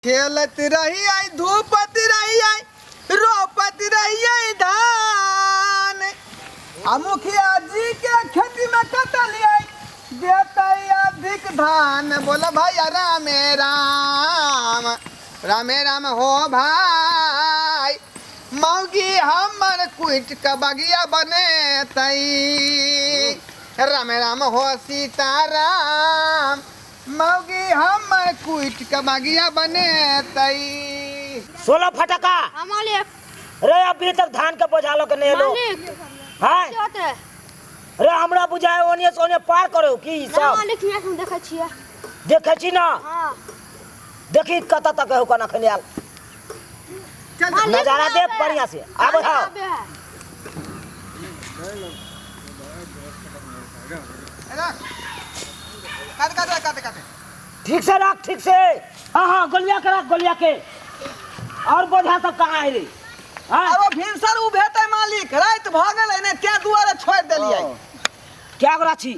खेलत रहियै, धूपत रहियै, रोपत रहियै धान, आ मुखिया जी के खेती में कटलियै, देतै अधिक धान। बोल भैया रामे राम, रामे राम हो भाई। मौगी हमर कुटि के बगिया बनेतै, रामे राम हो सीताराम। मौगी हमर कुटि के बगिया बनेतै। 16 फटका। हाँ मालिक। रे अभी तक धान के बोझा लो के नहीं लो। मालिक। हाँ? की होते? रे हमरा बुझाए ओनिए से ओनिए पार करो की ना सब। मालिक, हियाँ से हम देखै छियै। देखै छी ना? हाँ। देखी कतऽ तक हो कोना खनियाल। चल। मालिक, नजारा देख आबे। बढ़िया से। आबे मालिक, हाँ। आबे है। रख, काट काट काट काट। ठीक से रख, ठीक से। हाँ हाँ, गोलिया के रख, गोलिया के। और बोझा सब कहाँ है रे? हाँ? अब भिनसर उ भेटै मालिक, राति भऽ गेलै ने, तें दुआरे छोड़ि देलियै। क्या गोरा छी?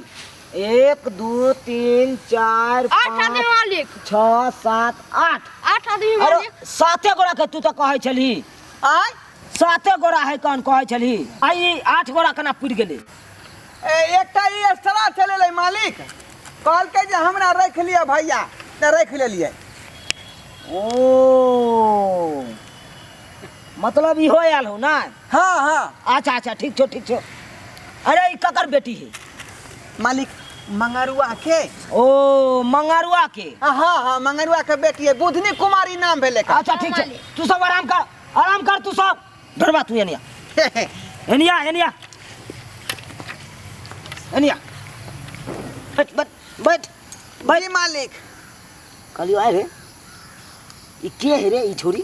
1 2 3 4 8 आदमी 5 मालिक। 6 7 8। 8 आदमी अरे मालिक। 7 गोरा के तू तो कहै छलही। आय? 7 गोरा है कौन कहै छलही? आ ई 8 गोरा केना पुरि गेलै? ए, एकटा ई एक्स्ट्रा चलेलै मालिक, कहलकै जे हमरा राखि लिअ भैया, तऽ राखि लेलियै। ओ मतलब इहो आयल हो ना? हाँ हाँ। अच्छा अच्छा, ठीक छो ठीक छो। अरे ई ककर बेटी है? मालिक, मंगरुआ के। ओ मंगरुआ के? हाँ हाँ, मंगरुआ के बेटी है, बुधनी कुमारी नाम भेलै एकर। अच्छा ठीक छै, तू सब आराम कर, आराम कर तू सब। धरबा तू एनिया एनिया एनिया एनिया, बैठ बैठ बैठ बैठ मालिक। कहलियो आए रे ई के है रे ई छोरी?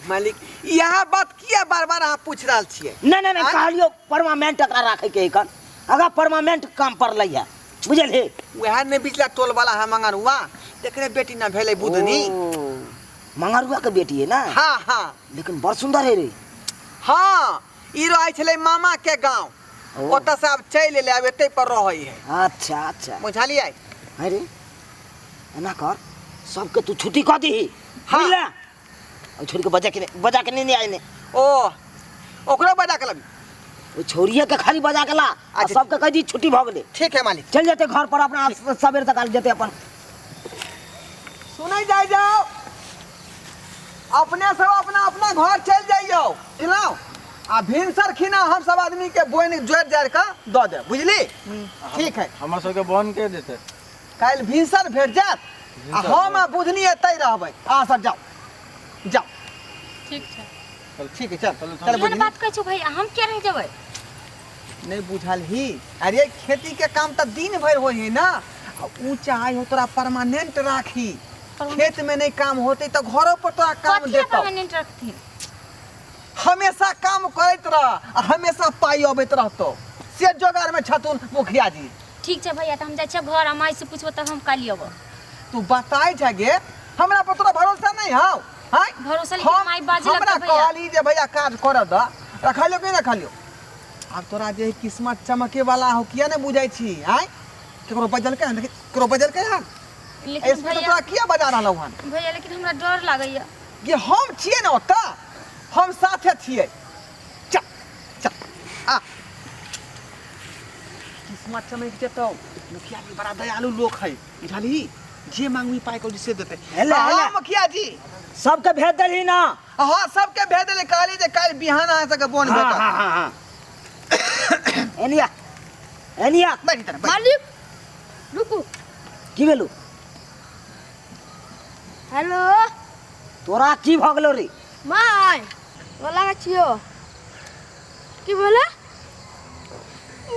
मालिक, यहाँ बात किया बार बार अहाँ पूछ रहल छियै? नहीं नहीं नहीं, आँय? कहलियो परमानेंट एकरा राखे के एखन, अगर परमानेंट काम पर लै है, बुझल हे? वएह ने बिचला टोल वाला है मंगरुआ, तेकरे बेटी ना भेलै बुधनी। ओ, मंगरुआ के बेटी है ना? हाँ हाँ। लेकिन बड़ सुंदर है रे। हाँ, ई रहै छलै मामा के गांव, ओ। ओतऽ से आब चलि एलै, आब एतै पर रहै है। अच्छा अच्छा। बुझलियै? अरे एना कर, सबके तू छुट्टी कऽ दीही। हाँ। बुझला? और छोड़ के बजा के नहीं, बजा के नहीं, नहीं आए ने। ओ ओकरो बजा के लबी। ओ छोड़िए के खाली बजा के ला, आ अच्छा। सबके कह दी छुट्टी भऽ गेलै। ठीक है मालिक। चल जेते घर पर अपना, सवेर तक जेते अपन। सुनै जाय जाओ, अपने सब अपना अपना घर चल जाइयो, बुझलहुँ? आ भिनसर खिना हम सब आदमी के बोनि जोड़ि जाड़ि कऽ दऽ देब, बुझली? ठीक है। हमर सबके बोन के देतै? काल्हि भिनसर भेट जायत, आ हम आ बुधनी एतै रहबै, अहाँ सब जाउ जाउ। ठीक छै। ठीक है, चल चलू, चल। केहन बुधनी बात कहै छौ भैया, हम किया रहि जेबै? नहीं बुझल ही। अरे खेती के काम तऽ दिन भरि होइ है ना, आ ऊ चाहे हो तोरा परमानेंट राखी, खेत में नहीं काम होते तऽ घरो पर तोरा काम कथी देतौ। परमानेंट रखथिन? हमेशा काम करैत रह आ हमेशा पाइ अबैत रहतौ, से जोगार में छथुन मुखिया जी। ठीक छै भैया, तऽ हम जाइ छियै घर, आ माय से पूछबो तब हम काल्हि अयबो। तू बताइ छै गे, हमरा पर तोरा भरोसा नहीं हौ? हैं? भरोसा, लेकिन माय बाजे हमरा लगतौ भैया। कहली जे भैया काज करऽ दऽ, रखलियो कि नहीं रखलियो? आब तोरा जे किस्मत चमके वाला हो, किया नहीं बुझै छी? आँय, केकरो बजलकै हन? देखी, केकरो बजलकै हन? लेकिन इसमें तो भैया तोरा किया बजा रहलौ हन? भैया, लेकिन हमरा डर लागैया। कि हम छियै ने ओतऽ, हम साथे छियै। चल चल, आ किस्मत चमक जेतौ। मुखिया जी बड़ा दयालु लोक है, बुझलही? जे मांगबी पाइ कौड़ी से देतै। हेले, हाँ, हेले। मुखिया जी सबके भेज देलही ना? हाँ, सबके भेज देले, कहली जे काल्हि बिहान अहाँ सबके बोन हाँ, भेटत। हाँ, हाँ, हाँ। Anyway anyway. बैठ इधर, बैठ। मालिक रुकू। की भेलू? हेलो। तोरा की भऽ गेलौ रे? My बोला छियो की बोला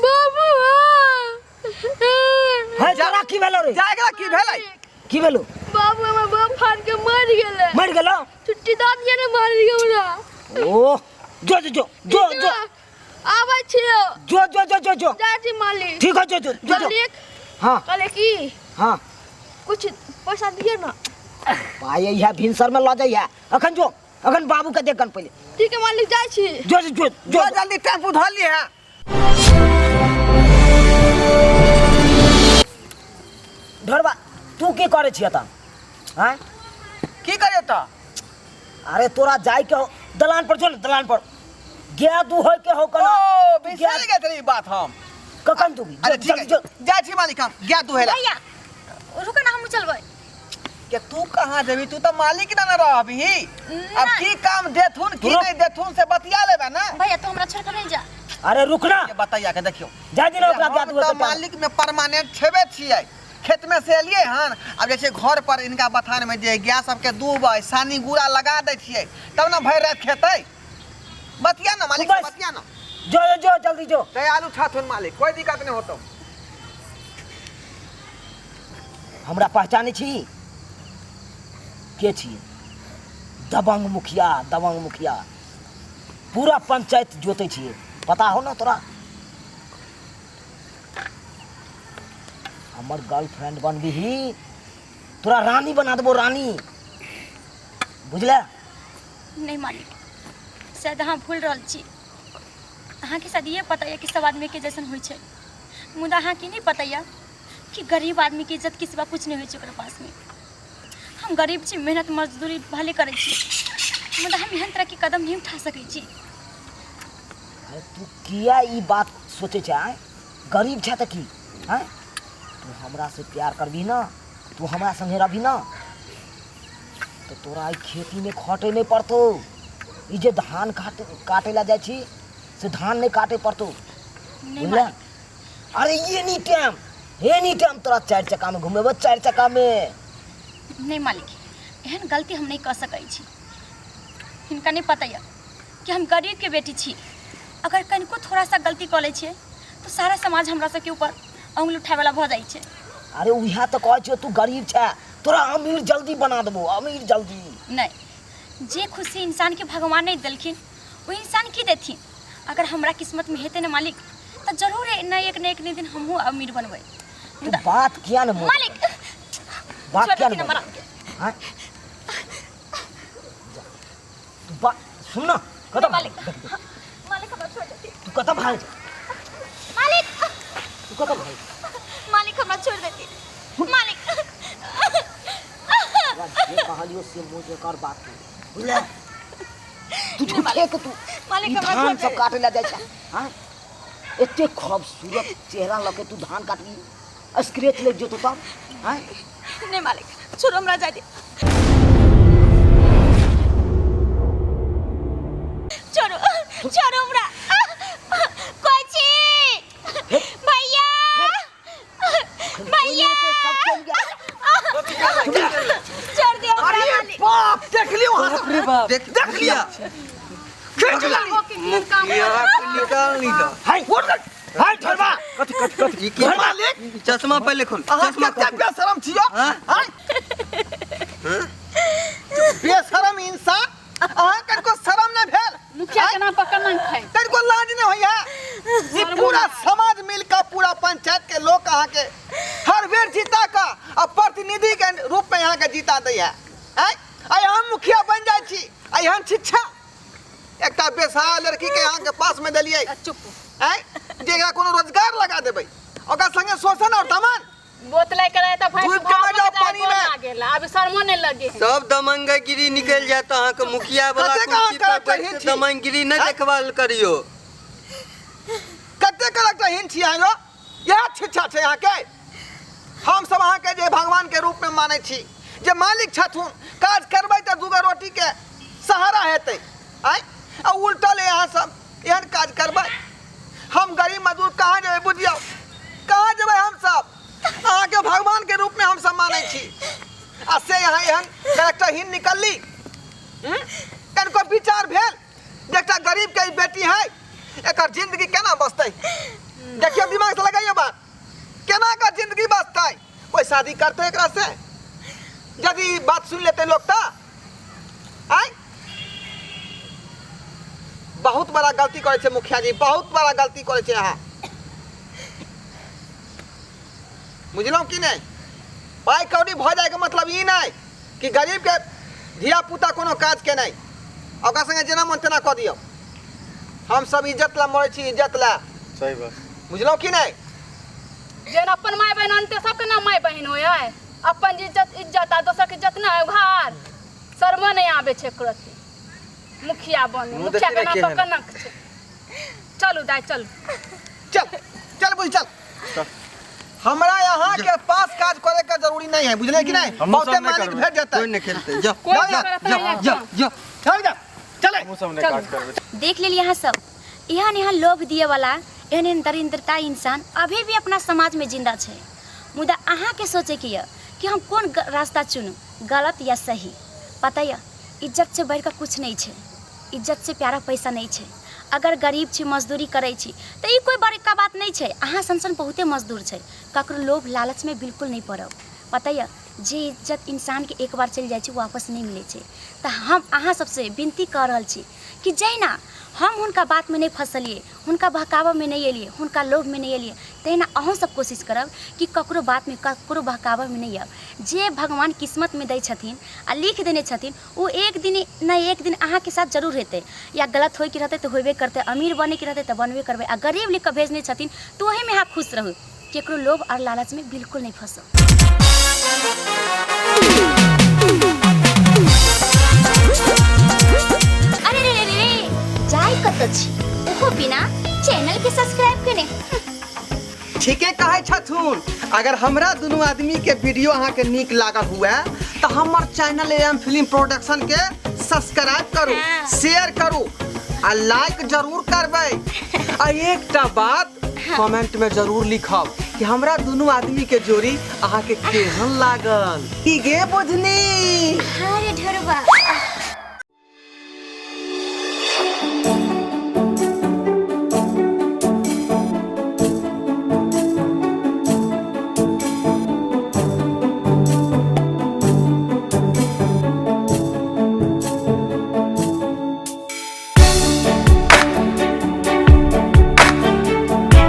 बाबू। हे तोरा की भेलौ रे? जा, एकरा की भेलै? की भेलौ? बाबू, हमर बाप फाड़ के मर गेलै। मरि गेलौ? छुट्टी दऽ दिअ ने, मर गेल हमरा। ओ जो जो जो जो जो। आबै छियो। जो जो जो जो जो। जाइ छी मालिक। ठीक है, जो जो जो जो। मालिक। हाँ। कहले की हाँ। कुछ पैसा दिअ ना। पाइ अइहा भिनसर में लऽ जइहा, अखन जो, अखन बाबू के देखन पहिले। ठीक है मालिक, जाइ छी। जो जो जो जो, जो। जल्दी टेम्पू धऽ लिहे। ढोरबा, तू की करै छियै तऽ? आँय? की करै कतऽ? अरे तोरा जाय के हो दलान पर जो ने दलान पर गाय दुहै के हो कना। ओ बिसरि गेल रही बात हम। कखन दुबी? अरे ठीक है, जाइ छी मालिक हम गाय दुहै ला। भैया रुको ना, हम चलबै। के तू कहाँ जेबी? तू तऽ मालिक ना रहबही। अब की काम देथुन की रुक। नहीं देथुन से बतिया लेबे ना। भैया तू हमरा छोड़ के नहीं जा। अरे रुक ना, ये बताइया के देखियो। जा दिना ओकरा गाय हम दुहै तऽ के टाइम। मालिक में परमानेंट छेबे छियै, खेत में से एलियै हन, आब जे छै घर पर इनका बथान में जे गाय सबके दूहबै सानी गुड़ा लगा दै छियै तब ने भरि राति खेतै। बतिया ना मालिक से, बस। बतिया ना। जो जो जो जल्दी जो। दयालु छथुन मालिक, कोई दिक्कत नहीं होतो। हमरा पहचानै छी के छी? दबंग मुखिया, दबंग मुखिया, पूरा पंचायत जोतै छियै, पता हो ना तोरा? हमर गर्लफ्रेंड बनबिही तोरा रानी बना देबो, रानी, बुझले? नहीं मालिक, शायद अहाँ भूल रहल छी। अहाँके शायद ये पता यऽ कि सब आदमीके जैसन होइ छै, मुदा अहाँके नहि पता यऽ कि गरीब आदमीके इज्जतके सिवा कुछ नहि होइ छै ओकरा पासमे। हम गरीब छी, मेहनत मजदूरी भले करै छी, मुदा हम एहन तरहके कदम नहि उठा सकै छी। अरे तू किया ई बात सोचै छै? आँय, गरीब छै तऽ की? आँय, तू हमरा से प्यार करबही ना, तू हमरा संगे रहबही ना, तऽ तोरा ई खेतीमे खटै नहि पड़तौ। ई जे धान काटे ला जाइ छी से धान नहि काटे पड़तौ, नहि बुझले? मालिक। अरे एनी टाइम, एनी टाइम तोरा चारि चक्कामे घुमेबो, चारि चक्कामे। नहि मालिक, एहन गलती हम नहि कऽ सकै छी। हिनका नहि पता यऽ कि हम गरीबके बेटी छी। अगर कनिको थोड़ा सा गलती कऽ लै छियै तऽ सारा समाज हमरा सबके ऊपर अङ्गुल उठाबैवला भऽ जाइ छै। अरे उएह तऽ कहै छियौ, तू गरीब छै, तोरा अमीर जल्दी बना देबो, अमीर जल्दी। नहि, जे खुशी इंसानके भगवान नहि देलखिन ओ इंसान की देथिन? अगर हमरा किस्मतमे हेतै ने मालिक, तऽ जरूर ने एक ने एक दिन हमहूँ अमीर बनबै। तू मुदा बात किया ने मोड़? मालिक बात छोड़ किया ने देथिन मोड़? हमरा। हाँ? जा। तू बात सुन ना, कतऽ मालिक भागै छै? मालिक हमरा छोड़ देथिन। तू कतऽ भागै छै? मालिक तू कतऽ भागै छै? मालिक हमरा छोड़ देथिन मालिक। तोरा जे कहलियो से मुँह कर बात तू, बुझले? तू झूठे के तू मालिक ई हमरा धान छोड़ सब दे। काटे ला जाइ छै। हाँ, एते खूबसूरत चेहरा लऽ के तू धान काटबी, स्क्रैच लागि जेतौ तब? हाँ? नहीं मालिक, छोड़ो हमरा, जाय दे। छोड़ो, छोड़ो हमरा। कोई छी भैया, भैया छोड़ दियो हमरा। अरे मालिक बाप, देख लियो अहाँ सब। रे बाप। देख देख लिया, खींच ली। मुखिया के निकाल नहीं दो। हाय हाय, छोड़बा। कथी कथी कथी ई के मालिक? चश्मा पहले खोल। अहाँ चश्मा कते बेशरम छियो? हाँ? आँय? बेशरम इंसान, अहाँ कनिको शरम नहि भेल? मुखिया के नाम पर कलंक है। कनिको लाज नहि होइया? ई पूरा समाज मिल कऽ, पूरा पंचायत के लोग अहाँके हर बेर जीता कऽ आ प्रतिनिधि के रूप में अहाँके जीता दैया। आँय, आइ हम मुखिया बनि जाइ छी आ एहन शिक्षा एकटा बेसहारा लड़की के अहाँके पास में देलियै। चुप। आँय, जे एकरा कोनो रोजगार लगा देबै, ओकरा संगे शोषण और दमन। बोतले करे त भैंस डूब के मर जाओ पानी में। लागेला, अभी शर्मो नहीं लगे है। सब दमंगागिरी निकल जात अहाँके मुखिया वाला कतेक अहाँ कुर्सी पर करेक्टर बैठ के हीन छी? दमंगिरी नहि आँय? देखभाल करियो। कते करेक्टरहीन छी अहाँ यौ? इएह शिक्षा छै अहाँके? हम सब अहाँके जे भगवान के रूप में मानै छी, जे मालिक छथुन, काज करबै तऽ दूगो रोटी के सहारा हेतै। आँय, आ उल्टल अहाँ सब एहन काज करबै? हम गरीब मजदूर कहाँ जेबै बुझियौ, कहाँ जेबै हम सब? अहाँके भगवान के रूप में हम सब मानै छी आ से यहाँ एहन करेक्टरहीन निकलली। कनिको विचार भेल जे एकटा गरीब के ई बेटी है, एकर जिंदगी केना बसतै? देखियौ, दिमाग से लगाइयो बात, केना एकर जिंदगी बसतै? कोई शादी करतै एकरा से? यदि ई बात सुन लेतै लोग तऽ आँय, बहुत बड़ा गलती करै छै मुखिया जी, बहुत बड़ा गलती करै छै अहाँ, बुझलहुँ कि नहि? पाइ कौड़ी भऽ जाइके मतलब ई नहि कि गरीबके धिया पुता कोनो काज के नहि, ओकरा संगे जेना मन तेना कऽ दियौ। हम सब इज्जत ला मरै छी, इज्जत ला। सही बात। बुझलहुँ कि नहि? जेना अपन माय बहिन अनते सबके ना माय बहिन होय है, अपन इज्जत इज्जत आ दोसर के इज्जत ना है उघार। शर्मो नहि आबै छै एको रत्ती मुखिया बने मुँह मुखिया के देखी ने नाम पर केहन। कनक छै। चलू दाइ चलू। चल चल बुझ चल। हमरा यहाँ के पास काज करे के जरूरी नहीं है, बुझले कि नहीं? हमहूँ सब बहुते नहि मालिक करबै। भेट जेतै। कोई नहि खेलतै, जा। कोई जा, नहि करत जा यहाँ जा काम। जा। चल जा चले। हमहूँ सब नहि चलू। काज करबै। देख लेलिए अहाँ सब, एहन एहन लोभ दिए वाला, एहन एहन दरिद्रता इंसान अभी भी अपना समाज में जिंदा छै। मुदा अहाँके सोचैके यऽ कि हम कोन रास्ता चुनू, गलत या सही। पता यऽ, इज्जत से बढ़िकऽ कुछ नहि छै, इज्जत से प्यारा पैसा नहि छै। अगर गरीब छी, मजदूरी करै छी, तऽ ई कोइ बड़का बात नहि छै। अहाँ सन सन बहुते मजदूर छै। ककरो लोभ लालचमे बिल्कुल नहि पड़ब। पता यऽ, जे इज्जत इंसानके एक बार चलि जाइ छै, ओ वापस नहि मिलै छै। तऽ हम अहाँ सबसँ विनती कऽ रहल छी कि जहिना हम हुनका बातमे नहि फँसलियै, हुनका बहकाबऽमे नहि एलियै, हुनका लोभमे नहि एलियै, तहिना अहूँ सब कोशिश करब कि ककरो बातमे, ककरो बहकाबऽमे नहि आयब। जे भगवान किस्मतमे दै छथिन आ लिख देने छथिन, ओ एक दिन नहि एक दिन अहाँके साथ जरूर हेतै। या गलत होइके रहतै तऽ होबे करतै, अमीर बनैके रहतै तऽ बनबे करबै, आ गरीब लिखिकऽ भेजने छथिन तऽ ओहिमे अहाँ खुश रहू। केकरो लोभ आओर लालचमे बिल्कुल नहि फँसू। अरे रे रे रे रे, जाय कतऽ छी ओहो बिना चैनल के सब्सक्राइब केने? ठीके कहै छथुन। अगर हमरा दुनू आदमी के वीडियो अहाँ के नीक लागल हुए तऽ हमर चैनल एम फिल्म प्रोडक्शन के सब्सक्राइब करू, शेयर करू आ लाइक जरूर करबै। आ एकटा बात कमेंट में जरूर लिखब कि हमरा दुनू आदमी के जोड़ी अहाँ के केहन लागल। की गे बुझनी? हाँ रे ढेरवा।